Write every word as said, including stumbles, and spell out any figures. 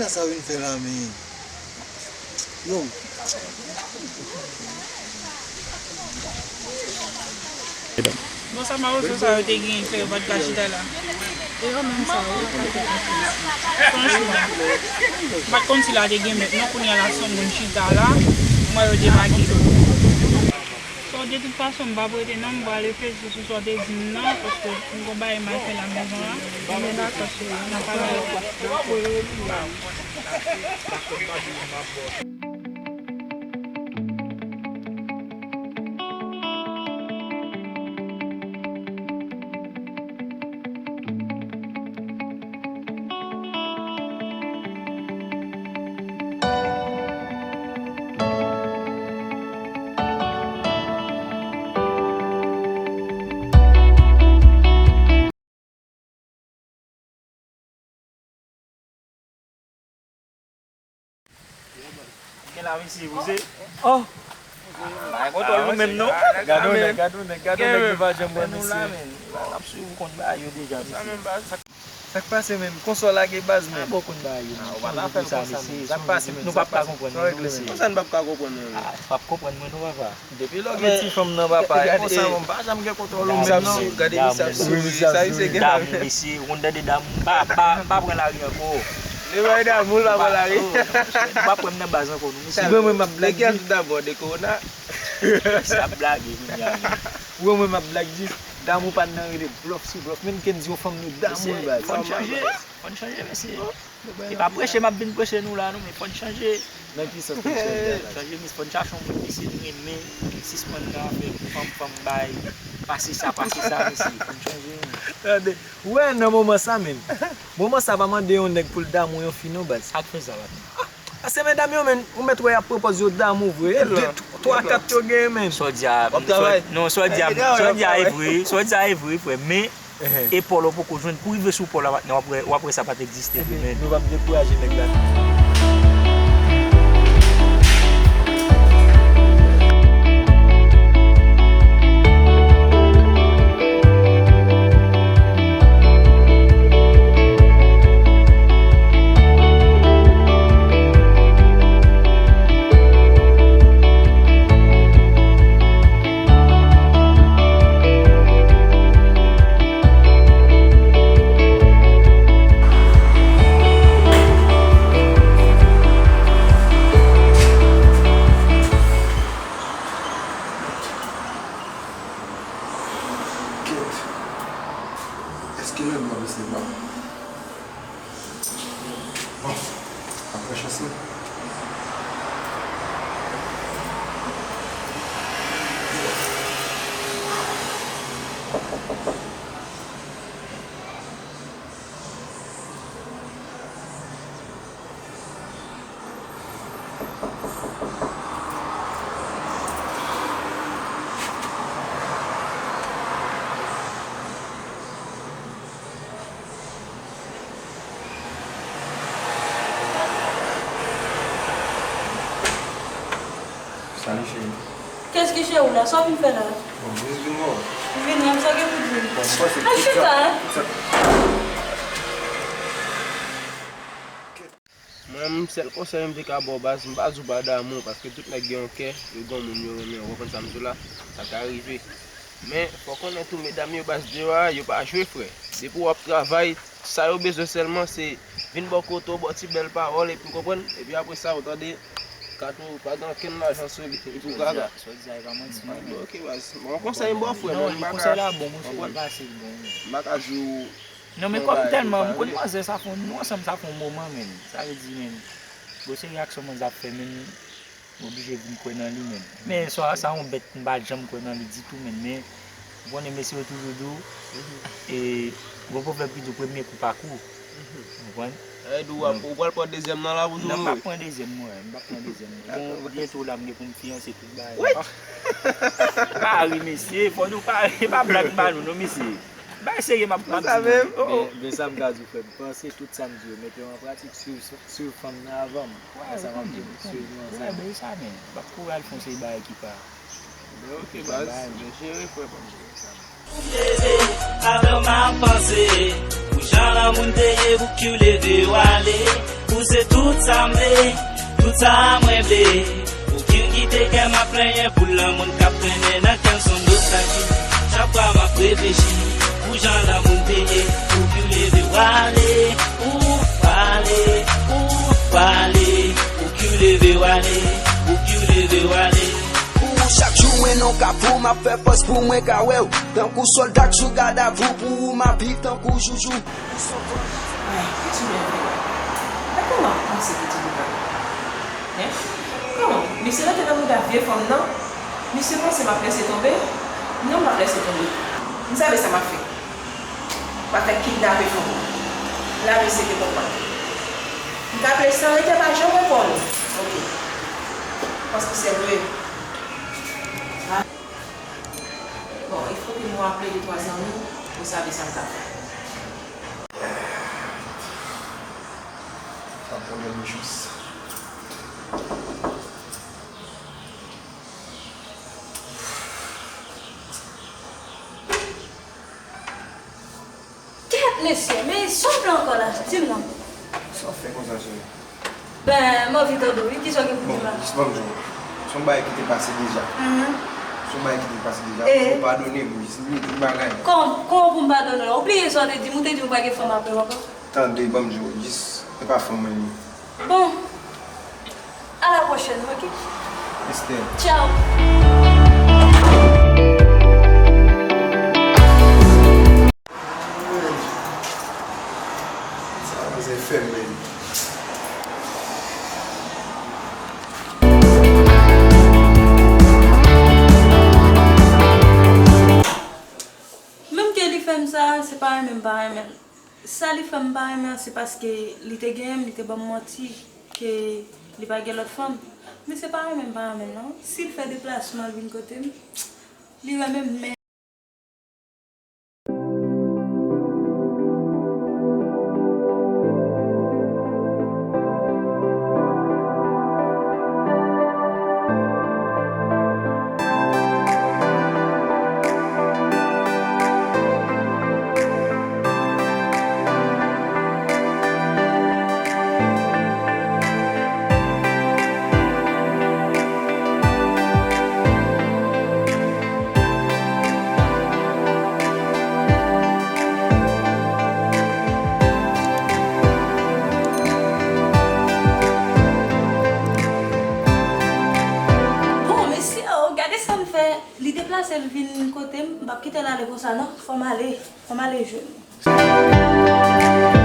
Sa w vin fè la, men? Yo. Bon, sa mawozo sa yo te gen fè yo pa t ka chita la. E yo menm sa yo pa t ka fè konfyans. Franchman, m pa t konn si la te gen mèt non, kounye a la se yon moun chita la, m wè yo debake. So, de tout fason, m p ap rete non, m prale fè sou sa w te di m nan, paske m gon bagay m al fè la mezon la. Ebyen, dakò, cheri, n a pale lòt fwa. Gen la, mesye, poze. Oh! Bay kontwòl nou menm, non? Gade yon nèg, gade yon nèg, gade yon nèg ki pa janm wè, mesye. N ap swiv ou konn bagay yo deja, mesye. Sa k pase menm? Konsò lage baz menm. Bon, konn bagay yo. Ou pa ta fè l konsa, mesye. Sa k pase menm? Nou p ap ka konprann nou, mesye. Konsa n p ap ka konprann nou. Ah, p ap konprann mwen non, papa. Depi lè w gen ti fanm nan, papa, e konsa, bon, m pa janm gen kontwòl ou menm non. Gade misye ap souri, sa misye gen la. Damou, mesye, ou konn tande damou, m pa, pa, m pa pran lari ankò. Li bay damou, l pa pran lari. M pa pran m nan baz ankò non, mesye. Mwen, mwen, m ap blag jis. Dabò de kowona. Misye ap blage kounye a menm. Mwen, mwen, m ap blag jis. Damou pa nan rele blòf sou blòf. Menm Kendy, yon fanm nou damou l baz. Fò n chanje, fò n chanje, mesye. E pa preche m ap vin preche nou la non, men fò n chanje. Nan ki sans pou n chanje la? Chanje, men fò n chache yon moun, mesye, n renmen, sispann nan afè fanm, fanm bay, pase sa, pase sa, mesye, fò n chanje, men. Tande, ou wè nan moman sa menm, moman sa pa mande yon nèg pou l damou yon fi non, baz. Sa k fè sa, patnè? Ah, se medam yo menm, ou mèt wè y ap pwopòz yo damou vre. E de, twa, kat yo genyen menm. Sa w di a, non, sa w di a, sa w di a e vre, sa w di a e vre, frè, men Epòl ou poko jwenn. Pou rive sou pòl la, patnè, w ap wè, w ap wè sa pa t egziste vre, men. Nou p ap dekouraje nèg la. Kèt. Èske menm nan misye pa? Bon, apre chans mwen. Salut, chérie. Kès ki cheri w la? Sa w vin fè la? Bon, m jis vin wè w. Ou vin wè m, sa w gen pou di m? Bon, m panse tout sa, tout sa. Al chita, hein? Mwen menm, sèl konsèy m te ka ba w, baz, m pa di w pa damou, paske tout nèg gen yon kè, yo gen yon moun yo renmen, ou konprann sa m di w la, sa ka rive. Men, fò w konnen tou, medam yo, baz, deyò a, yo pa jwe, frè. Depi w ap travay, sa yo bezwen sèlman, se vin bò kote w, ba w ti bèl pawòl, epi w konprann, epi apre sa, ou tande, kat ou pa gen okenn lajan sou li, epi w gaga. Sa w di a, sa w di a, e pa manti, non, men. Ok, baz. Bon, konsèy m ba w, frè, non, men m pa ka, konsèy la bon, monchè, li pase, li bon, men. M pa ka di w. Non, men kòm tèlman, m konn manzè sa fè, nou ansanm sa fè yon moman, men. Sa vle di, men, gwo se reyaksyon manzè ap fè, men, m oblije vin kwè nan li, men. Men, sa, sa yon bèt, m pa janm kwè nan li ditou, men, men, ou konnen mesye yo toujou di w, e, gwo pwovèb ki di w, premye kou pa kou. Ou konprann? Sa vle di w ap, ou pral pran dezyèm nan la pou di w? Non, m p ap pran dezyèm, mwen, m p ap pran dezyèm. Bon, byento la, m gen pou m fiyanse tout bagay. Wi! Pa ri, mesye, fò nou pa, e pa blag m ba nou, non, mesye. Bay serye m ap, m ap di nou. Men, men sa m ka di w, frè m, panse tout sa m di yo, mete yo an pratik, swiv, swiv fanm nan avan m. Wè sa m ap di nou, swiv nou ansanm. Wè, men sa, men, m p ap kouri al fè yon seri bagay ki pa. Men ok, baz, men jere, frè m. Avè w m ap panse, pou jan lanmou n te ye, pou ki w leve w ale. Ou se tout sa m vle, tout sa mwen vle. Ou ki kite kè m ap plenyen pou lanmou k ap trennen nan kè m, s on nostaji. Chak fwa m ap reflechi pou jan lanmou n te ye. Ou ki leve w ale, ou pale, ou pale. Ou ki leve w ale, ou ki leve w ale. Pou ou chak jou mwen nan kafou, m ap fè fòs pou mwen ka wè w. Tankou sòlda k sou gadavou, pou ou m ap viv tankou joujou. Ay, ki ti mèvèy. Gade kòman ap panse pou ti bouda. Hein? Kòman? Misye rete nan bouda vye fanm nan? Misye panse m ap lèse tonbe? Non, m p ap lèse tonbe. M save sa m ap fè. M ap fè kidnape fanm nan. Lave se te konprann. M ka aple san rete, pa janm reponn. Ok. Paske se vre. Ah. Bon, il faut que nou aple de twa zanmi pou savi sa m ka fè. Sa pwoblèm yo jis. Kèt mesye, men sa w fè ankò la, di m non. Sa w fè konsa, cheri? Ben, m anvi tande w wi, kisa w gen pou di m la? Bon, jis ban m di w. S on bagay ki te pase deja. Mhm. S on bagay ki te pase deja. E? Fò w padone m, jis bliye tout bagay. Kòman, kòman pou m padone w la? Ou bliye sa w te di m, ou te di m pa gen fanm apre w ankò? Tande, ban m di w, jis, se pa fanm mwen li ye. Bon, à la prochaine, ok? Esther. Ciao. Sa manzè fè m menm. Menm ke li fè m sa, se pa renmen m pa renmen l. Sa li fè m pa renmen an, se paske li te genyen m, li te ban m manti ke li pa gen lòt fanm. Men se pa renmen m pa renmen l non. Si l fè deplasman l vin kote m, li renmen m, men. Bon, mesye, oh, gade sa m fè. Li deplase, l vin kote m, m p ap kite l ale konsa non. Fò m ale, fò m ale jwenn li.